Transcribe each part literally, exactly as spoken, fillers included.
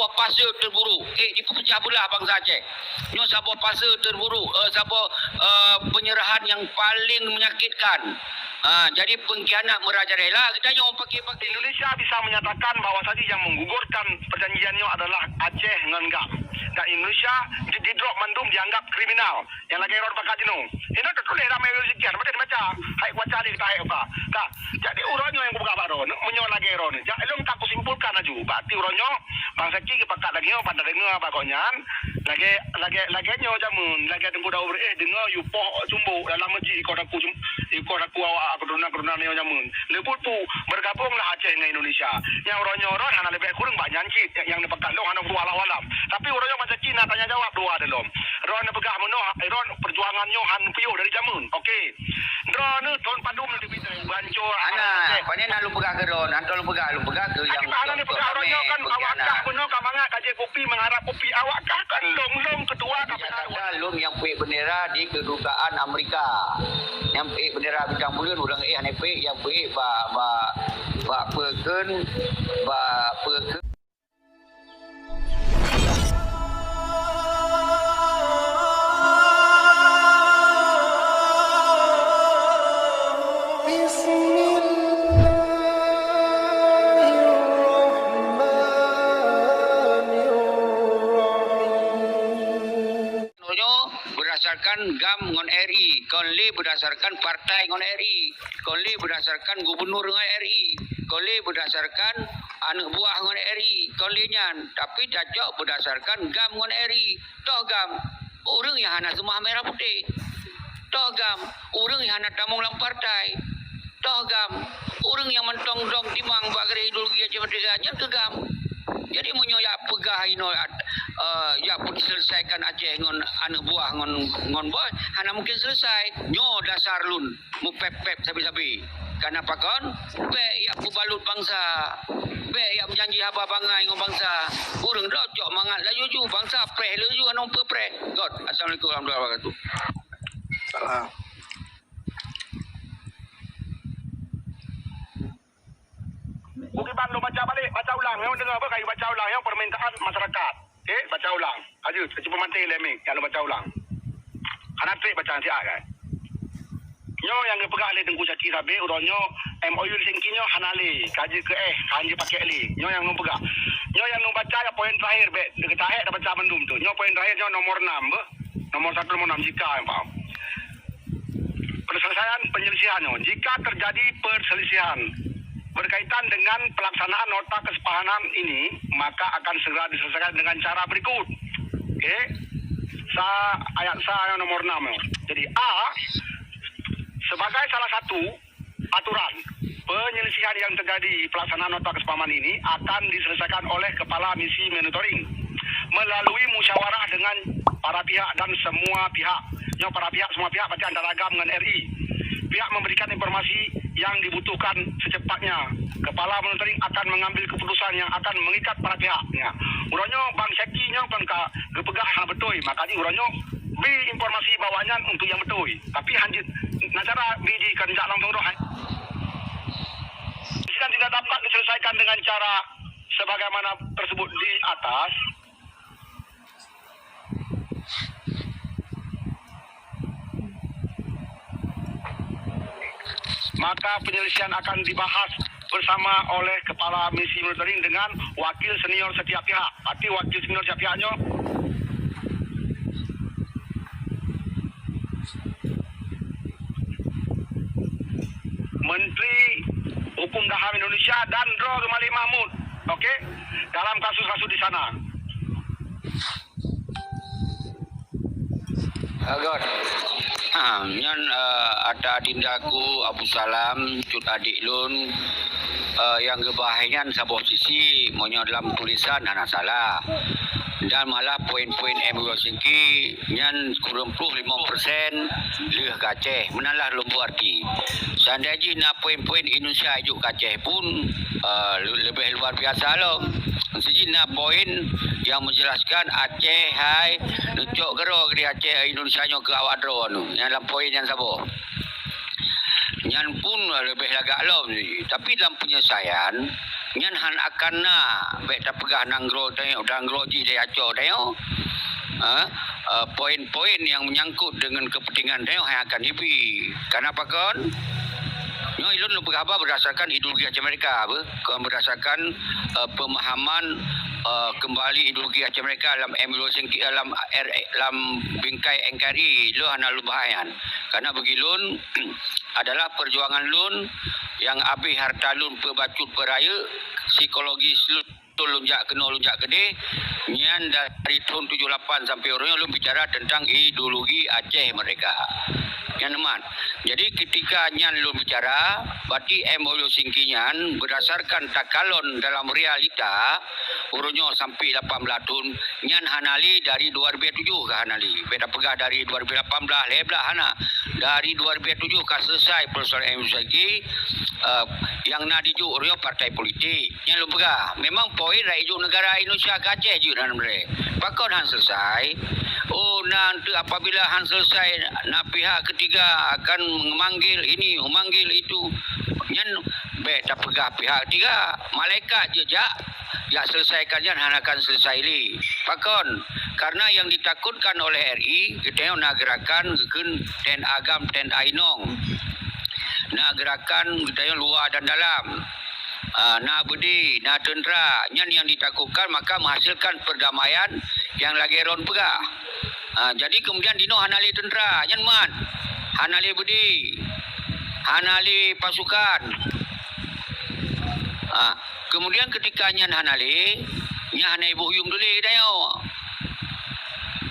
Saboh fase terburuk, eh, dipeupecah beulah bansa Aceh. Nyoe saboh fase terburuk, eh, saboh, eh, penyerahan yang paling menyakitkan. Ah, jadi pengkhianat merajalela, kita nyoe pakai-pakai. Indonesia bisa menyatakan bahwa saja yang menggugurkan perjanjian nyoe adalah Aceh ngon GAM. Dan Indonesia di, di drop mandum dianggap kriminal. Nyang lagèe droen pakat jinoe. Inoe teutuléh lam Melayu Siti, hana baca dibaca. Hai kubaca di kita hai uka. Ka. Jadi uroe nyoe nyang kupeugah bak droen, meunyoe lagèe droen, jak lôn ka kusimpulkan laju. Berarti uroe nyoe bang Saki geupakat lagèe nyoe, ban tadeungoe bak gobnyan. Lagèe, lagèe, lagèe nyoe jameun, lagèe Teungku Daud Beureue deungoe yue poh cumbok dalam meuji ikoh daku cum-, ikoh daku awak keturunan-keturunan nyoe jameun. Leuput pu, bergabunglah Aceh ngon Indonesia. Nyang uroe nyoe droen hana leubeh kureueng bak nyan cit, nyang neupakat lôn hana dua walam. Tapi uroe nyoe bang Saki na tanya jawab dua dilom. Droen neupeugah meunoe, droen perjuangan nyoe han piôh dari jameun. Oke. Droeneuh thon padum neuteubiet banco. Ana, pane na lôn peugah keu droen, hantom lôn peugah, lôn peugah keu nyang hana lôn peugah, droen nyoe kan awak kah bunoe ka mangat ka jép kupi, mengharap kupi, awak kah kan lôn, lôn ketua K P K. Jakarta lôn nyang peuék bendera di kedutaan Amerika. Nyang peuék bendera bintang buleuen ureueng éh hana peuék, nyang peuék bak, bak, bak peue kheun, bak peue kheun. Bismillahirrahmanirrahim. Nyoe beudasarkan GAM ngon R I, kon lé beudasarkan partai ngon R I, kon lé beudasarkan gubunur ngon R I, kon lé beudasarkan aneuëk buah ngon R I, kon lé nyan, tapi tacok beudasarkan GAM ngon R I. Toh GAM, ureuëng nyang hana seumah merah putéh. Toh GAM, ureuëng nyang hana tamong lam partai. Toh GAM, ureuëng nyang mantong dong timang bak garéh ideologi Aceh Merdeka, nyan keuh GAM. Jadi meunyoe jak peugah inoe, eh, jak peuseuleusakan Aceh ngon aneuëk buah ngon, ngon bos, hana mungken seuleusa. Nyoe dasar lôn. Mupép-pép sabe-sabe. Kana pakon? Bék jak peubalot bansa. Bék jak meujanji haba bangai ngon bansa. Ureuëng droe cok mangat laju ju, bansa preh laju, anong peupreh. Got. Assalamualaikum warahmatullahi wabarakatuh. Salam. Bukit Bang, lôn baca balik, baca ulang. Nyang deungoe apa kayu baca ulang, nyang permintaan masyarakat. Eh, baca ulang. Laju, cuba manteng lé mic, nyang lôn baca ulang. Hana trép baca siat kan. Nyoe nyang geupeugah lé Teungku Zaki sabé, uroe nyoe M O U di Singki nyoe hana lé, ka jeuet keu éh, ka jeuet pakèk lé. Nyoe nyang lôn peugah. Nyoe nyang lôn baca, ya poin terakhir, bék, deungon tahék tabaca mandum tu. Nyoe poin terakhir nyoe nomor enam, beuh. Nomor satu, nomor enam, jika, ya, paham. Perselisihan penyelisihan nyoe. Jika terjadi perselisihan berkaitan dengan pelaksanaan nota kesepahaman ini, maka akan segera diselesaikan dengan cara berikut. Okey. Sa, ayat sa yang nomor enam nyoe. Jadi, A, sebagai salah satu aturan penyelisihan yang terjadi pelaksanaan nota kesepahaman ini akan diselesaikan oleh kepala misi monitoring melalui musyawarah dengan para pihak dan semua pihak. Nyoe para pihak, semua pihak berarti antara GAM dengan R I. Pihak memberikan informasi yang dibutuhkan secepatnya. Kepala monitoring akan mengambil keputusan yang akan mengikat para pihak. Ya. Uroe nyoe Bang Syaki nyoe kan ka geupeugah hana beutôi, maka jih uroe nyoe bi informasi bak awaknyan untuk nyang beutôi. Tapi hanjeuet na cara bi jih kan jak langsung roh. Sidang tidak dapat diselesaikan dengan cara sebagaimana tersebut di atas. Maka penyelesaian akan dibahas bersama oleh kepala misi monitoring dengan wakil senior setiap pihak. Arti wakil senior setiap pihak nyoe Menteri Hukum dan HAM Indonesia dan droe Malik Mahmud. Okey? Dalam kasus-kasus di sana. Agon. Ha, nyan, eh, ata adindaku Abu Salam, cut adik lôn, eh, nyang geubahai nyan saboh sisi, meunyoe dalam tulisan hana salah. Dan malah poin-poin M O U Singki nyan kureueng ploh limong persen lheueh keu Aceh. Meunan lah lôn beuarti. Seandai jih na poin-poin Indonesia ijok keu Aceh pun, eh, le-, leubeh luar biasa lom. Sijih na poin nyang menjelaskan Aceh hai neucok keudroe di Aceh Indonesia nyoe keu awak droe nyoe. Nyan lam poin nyang saboh. Nyan pun leubeh lagak lom. Tapi lam penyelesaian, Nyan han akan na, bèk tapeugah nanggroe tanyoe, nanggroe jih lé acoe tanyoe. Ha? Eh, poin-poin nyang menyangkut deungon keupeuntengan tanyoe hana akan hibi. Karena pakon? Nyoe ulôn lôn peugah haba berdasarkan ideologi Amerika, apa? Kon berdasarkan, eh, pemahaman, eh, kembali ideologi Amerika lam M U L C, lam R, lam bingkai N K R I, lôn hana lôn bahas nyan. Karena bagi lôn, adalah perjuangan lôn nyang abéh hareuta lôn peubacut peurayeuk, psikologis lôn, lôn jak keunoe, lôn jak keudeh, nyan dari thôn tujoh lapan sampai uroe nyoe lôn bicara tentang ideologi Aceh Merdeka. Nyan teuma. Jadi, ketika nyan lôn bicara, berarti M O U Helsinki nyan berdasarkan takalon dalam realita, uroe nyoe sampai lapan belas thôn, nyan hana lé dari dua ribu tujoh ka hana lé. Bèk tapeugah dari dua ribu lapan belas, lhèe blah hana. Dari dua ribu tujoh ka selesai persoalan M U Helsinki, eh, nyang na dijok uroe nyoe partai politik. Nyan lôn peugah, memang poin rakyat jok negara Indonesia keu Aceh jeuet hana meureh. Pakon han selesai? Oh, nanti apabila han selesai, na pihak ketiga akan memanggil ini, memanggil itu. Nyan bèk tapeugah pihak ketiga. Malaikat jeuet jak, jak selesaikan nyan hana akan selesai lé. Pakon? Karena yang ditakutkan oleh R I, geutanyoe na gerakan geukheun T N A GAM, T N A inong. Na gerakan geutanyoe luwa dan dalam. Ah, na beudé, na teuntra. Nyan nyang ditakutkan, maka menghasilkan perdamaian nyang lagèe droen peugah. Ah, jadi kemudian dinoe hana lé teuntra, nyan mat. Hana lé beudé. Hana lé pasukan. Ah, kemudian ketika nyan hana lé, nyan hana iboh yuem tuléh tanyoe.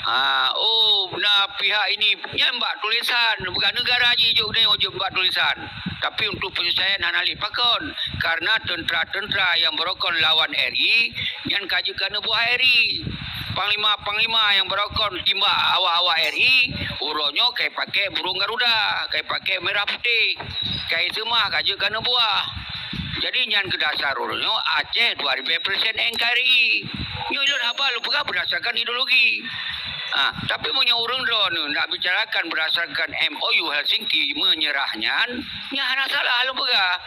Ah, oh, na pihak ini, nyan bak tulisan, bukan negara jih jok tanyoe jok bak tulisan. Tapi untuk penyelesaian hana lé. Pakon? Karena teuntra-teuntra nyang beurukon lawan R I, nyan ka jeuet keu aneuk buah R I. Panglima-panglima nyang beurukon timbak awak-awak R I, uroe nyoe ka ipaké burung Garuda, ka ipaké merah putih, ka iseumah ka jeuet keu aneuk buah. Jadi nyan keu dasar uroe nyoe Aceh dua ribu persen N K R I. Nyoe ulôn haba lôn peugah berdasarkan ideologi. Ah, tapi meunyoe ureueng droeneuh nak bicarakan berdasarkan M O U Helsinki menyerah nyan, nyan hana salah lôn peugah.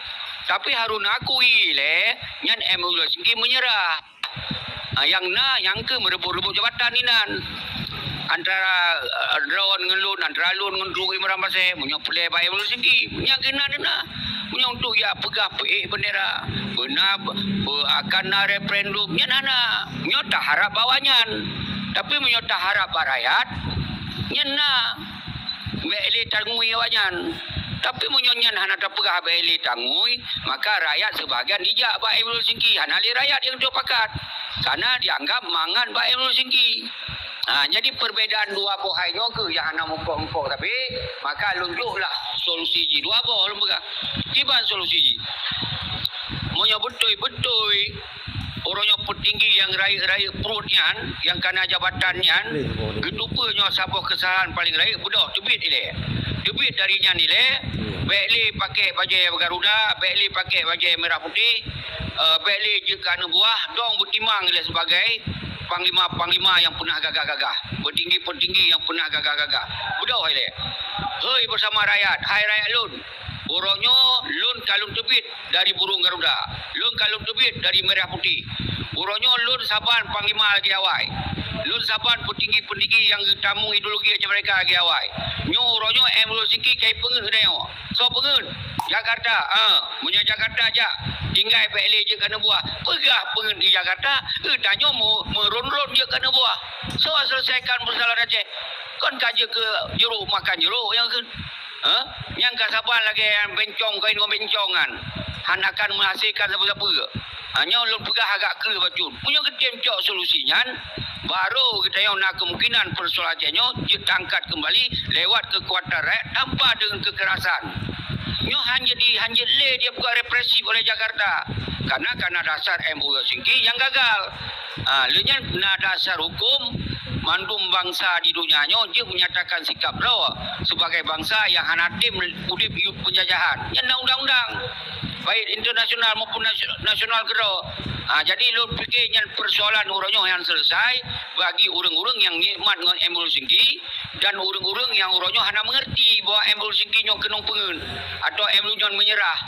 Tapi harôh akui lé, nyan M O U Helsinki menyerah. Ah, nyang na, nyang keu meureubot-reubot jabatan inan. Antara, eh, droen ngon lôn, antara lôn ngon Teungku Imran Pasè, meunyoe peureulèe bak M O U Helsinki, nyan keunan na. Meunyoe untuk jak peugah peuék bendera, beuna be-, akan na referendum, nyan hana. Nyoe taharap bak awaknyan. Tapi meunyoe taharap bak rakyat, nyan na. Bèk lé tangui awaknyan. Tapi meunyoe nyan hana tapeugah bèk lé tangui, maka rakyat sibagian jijak bak M O U Helsinki, hana lé rakyat nyang teupakat. Karena dianggap mangat bak M O U Helsinki. Ha, jadi perbedaan dua boh hai nyoe kheueh nyang hana muphom-muphom, tapi maka lôn joklah solusi jih dua boh lôn peugah. Kiban solusi jih? Meunyoe beutôi-beutôi uroe nyoe peutinggi nyang rayeuk-rayeuk pruet nyan, nyang kana jabatan nyan, geuteupeue nyoe saboh keusalahan paleng rayeuk, beudôh teubiet ilèe. Teubiet dari nyan ilèe, bèk lé paké bajèe Garuda, bèk lé paké bajèe merah putih, eh, bèk lé jeuet keu aneuk buah, dong beutimang ilèe sibagai panglima-panglima nyang peunah gagah-gagah, peutinggi-peutinggi nyang peunah gagah-gagah. Beudôh ilèe. Hei bersama rakyat, hai rakyat lôn, uroe nyoe lôn ka lôn teubiet dari burung Garuda. Lôn ka lôn teubiet dari merah putih. Uroe nyoe lôn saban panglima lagèe awai. Lôn saban peutinggi-peutinggi nyang geutamong ideologi Aceh Merdeka lagèe awai. Nyoe uroe nyoe M O U Helsinki ka ipeungeut geutanyoe. Soe peungeut? Jakarta. Ah, meunyoe Jakarta jak, tinggai bèk lé jeuet keu aneuk buah. Peugah peungeut di Jakarta, geutanyoe meu-, meuron-ron jeuet keu aneuk buah. Soe seuleusaikan persoalan Aceh? Kon ka jeuet keu jeruk makan jeruk nyang kheun. Ha? Nyang ka saban lagèe nyang bencong kawin ngon bencong nyan, han akan meuhasélkan sapeue-sapeue. Ha, nyoe lôn peugah agak kreueh bacut. Meunyoe geutem cok solusi nyan, baru geutanyoe na kemungkinan persoalan Aceh nyoe jeuet tangkat kembali lewat kekuatan rakyat tanpa dengan kekerasan. Nyoe han jadi, han jeuet lé dia buat represif oleh Jakarta. Karena, karena dasar M O U Helsinki nyang gagal. Ah, lé nyan na dasar hukum, mandum bansa di dunia nyoe jeuet menyatakan sikap droe sebagai bansa nyang hana tem udép yub penjajahan. Nyan na undang-undang. baik internasional maupun nasi-, nasional keudroe. Ha, jadi lôn pike nyan persoalan uroe nyoe nyang selesai bagi ureuëng-ureuëng nyang nikmat ngon Emrul Syingki dan ureuëng-ureuëng nyang uroe nyoe hana mengerti bahwa Emrul Syingki nyoe keunong peungeut atau Emrul nyoe menyerah.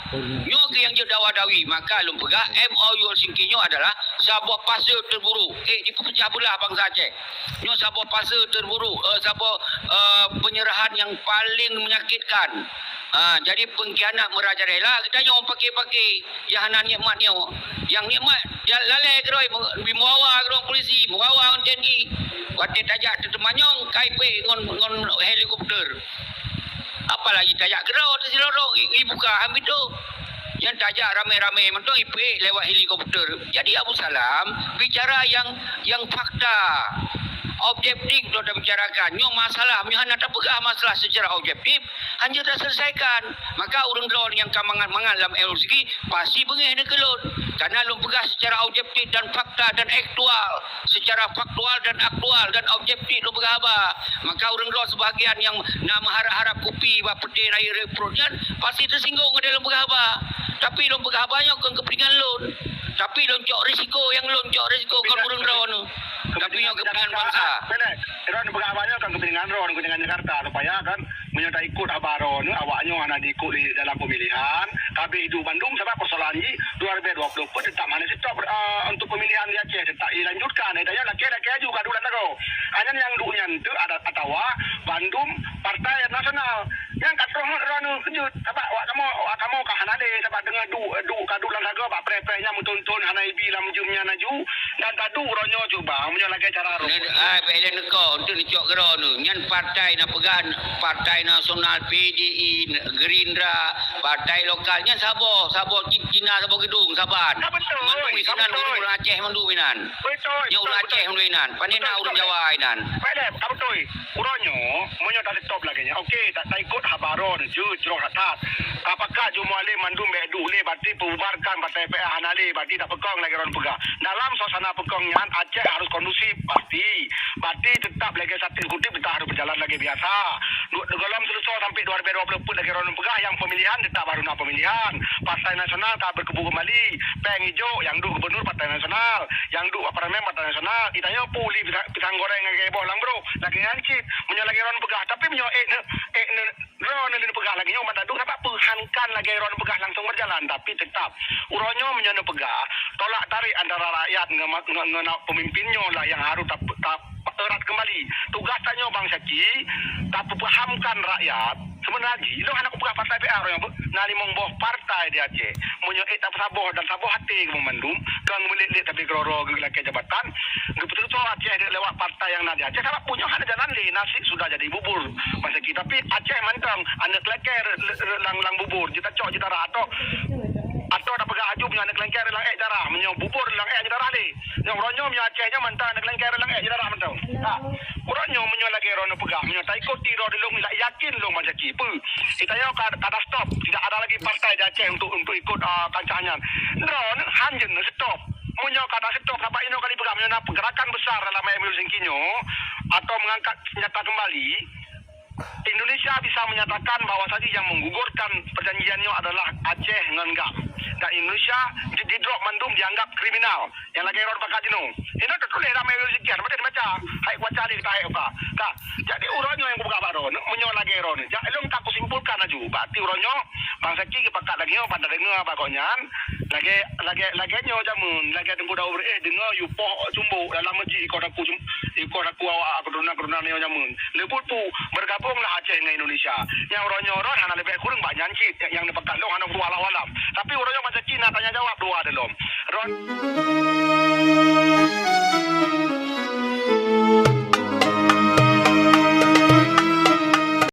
Nyoe keuh nyang jeuet dawa-dawi, maka lôn peugah M O U Helsinki nyoe adalah saboh fase terburuk, eh, dipeupecah beulah bansa Aceh. Nyoe saboh fase terburuk, eh, saboh, eh, penyerahan nyang paling menyakitkan. Ha, jadi pengkhianat merajalela, kita nyoe pakai-pakai nyang hana nikmat nyoe. Nyang nikmat, nyang lalai keudroe, meugawa keudroe polisi, meugawa T N I. Watée tajak teuteumanyong, kai peuék ngon, ngon helikopter. Apalagi tajak keudroe teusilorok, i, ibuka han pintoe. Nyang tajak ramé-ramé mantong ipeuék lewat helikopter. Jadi Abu Salam bicara yang, yang fakta, objektif untuk tabicarakan. Nyoe masalah, nyoe hana tapeugah masalah secara objektif, hana taselesaikan. Maka ureuëng droe nyang ka mangat-mangat lam L C G pasti beungéh neukeulot. Karena lôn peugah secara objektif dan fakta dan aktual. Secara faktual dan aktual dan objektif lôn peugah haba. Maka ureuëng droe sebahagian nyang na meuharap-harap kupi bak peuté rayeuk-rayeuk pruet nyan pasti teusinggung ngon lôn peugah haba. Tapi lôn peugah haba nyoe kon keupeuntengan lôn. Tapi lôn cok risiko nyang lôn cok risiko kon ureuëng droe nyoe. Tapi nyoe keupeuntengan bansa. Droe peugah haba nyoe kon keupeuntengan droe, keupeuntengan Jakarta supaya kan meunyoe taikot haba droe nyoe, awak nyoe hana diikot di dalam pemilihan, ka habéh duek bandum sabab persoalan jih dua ribu dua puluh empat tetap hana stop, eh, untuk pemilihan di Aceh tetap dilanjutkan. Ita nyoe lakée-lakée aju ka duek lam lakoe. Hanya nyang duek nyan tu ada atawa bandum partai nasional. Nyang ka troh droe nyoe keujeuet sabab awak kamoe, awak kamoe ka hana lé sabab deungoe duek, duek ka duek lam lakoe bak preh-preh nyan meuthon-thon hana ibi lam jeuem nyan aju. Dan taduek uroe nyoe cuba, meunyoe lagée cara roh. Nyan, ah, bèk lé neuko, untuk neucok keudroe nyoe. Nyan partai na peugah, partai nasional, P D I, Gerindra, partai lokal. Nyan saboh, saboh Ci-, Cina, saboh geudong, saban. Ka beutôi, mandum ka inan beutôi. Ureuëng Aceh mandum inan. Beutôi, nyan ureuëng Aceh mandum inan. Pane na ureuëng Jawa inan. Baik deh, ka beutôi. Uroe nyoe, meunyoe ta stop lagée nyan, oke, ta, taikot haba droe nyoe, jeuet jroh that-that. Ka pakat jeuet mualém mandum bèk duek lé, berarti peububarkan partai P A hana lé, berarti tapeukong lagée droe peugah. Dalam suasana peukong nyan, Aceh harus kondusif, pasti. Berarti tetap lagée satu eksekutif tetap harus berjalan lagée biasa. Du-, golom seuleusoe sampai dua ribu dua puluh empat lagée droe peugah, nyang pemilihan tetap harus na pemilihan. Partai nasional ka berkubu kembali. Péng ijo, nyang duek gubernur partai nasional, nyang duek parlemen partai nasional. Ita nyoe puli pisang, pisang goreng lagée boh lam brok, lagée nyan cit. Meunyoe lagée droe peugah, tapi meunyoe ék ne, ék ne, droe neupeugah lagée nyoe mantong, sabab peuhankan lagée droe peugah langsung berjalan, tapi tetap uroe nyoe meunyoe neupeugah tolak tarik antara rakyat ngon, ngon, ngon pemimpin nyoe lah nyang harus tap-, tap-, erat kembali. Tugas tanyoe bansa ci, tapeupahamkan rakyat. Sebenarnya ji, ilong hana kupeugah partai P A uroe nyoe, na limong boh partai di Aceh. Meunyoe ék tapeusaboh dan saboh até keu mandum, kang meulet-let tapi keudroe-droe geulakée jabatan, geupeuteutoe Aceh lewat partai nyang na di Aceh, sabab punyueng hana jalan lé, nasib sudah jadi bubur. Masa kita, tapi Aceh mantong, aneuk lakée re-, re-, re-, lam, lam bubur, jeuet tacok jeuet tarah, atau, atau tapeugah aju meunyoe aneuk lakée re-, lam ék tarah, meunyoe bubur lam ék hana tarah lé. Nyoe uroe nyoe meunyoe Aceh nyoe mantong aneuk lakée re-, lam ék hana tarah mantong. Ha. Uroe nyoe meunyoe lagée droe neupeugah, meunyoe taikot ti droe dilong, yakin lôn bansa ci. Peue? Kita nyoe ka, ka ta stop, tidak ada lagi partai di Aceh untuk, untuk ikut, ah, kancah nyan. Droe nyoe han jeuet stop. Meunyoe ka ta stop, sabab inoe kali peugah, meunyoe na pergerakan besar dalam M U Helsinki nyoe, atau mengangkat senjata kembali, Indonesia bisa menyatakan bahwa saja yang menggugurkan perjanjian nyoe adalah Aceh ngon GAM. Dan Indonesia di, di drop mandum dianggap kriminal. Nyang lagée droe pakat jinoe. Inoe teutuléh lam ayat sekian, macam baca. Hai kuaca di kita hai uka. Ka. Jadi uroe nyoe nyang kupeugah bak droe, meunyoe lagée droe nyoe, jak lôn ka kusimpulkan laju. Berarti uroe nyoe, bansa ci geupakat lagée nyoe, pada deungoe bak gobnyan. Lagée, lagée, lagée nyoe jameun, lagée Teungku Daud Beureue, eh, deungoe yue poh cumbok dalam meuji ikoh daku cum-, ikoh daku awak keturunan-keturunan nyoe jameun. Leubeh pu, bergabunglah Aceh ngon Indonesia. Nyang uroe nyoe droe hana leubeh kureueng bak nyan cit, nyang neupakat lôn hana kupeugah walau alam. Tapi uroe nyoe bansa ci na tanya jawab dua dilom. Droe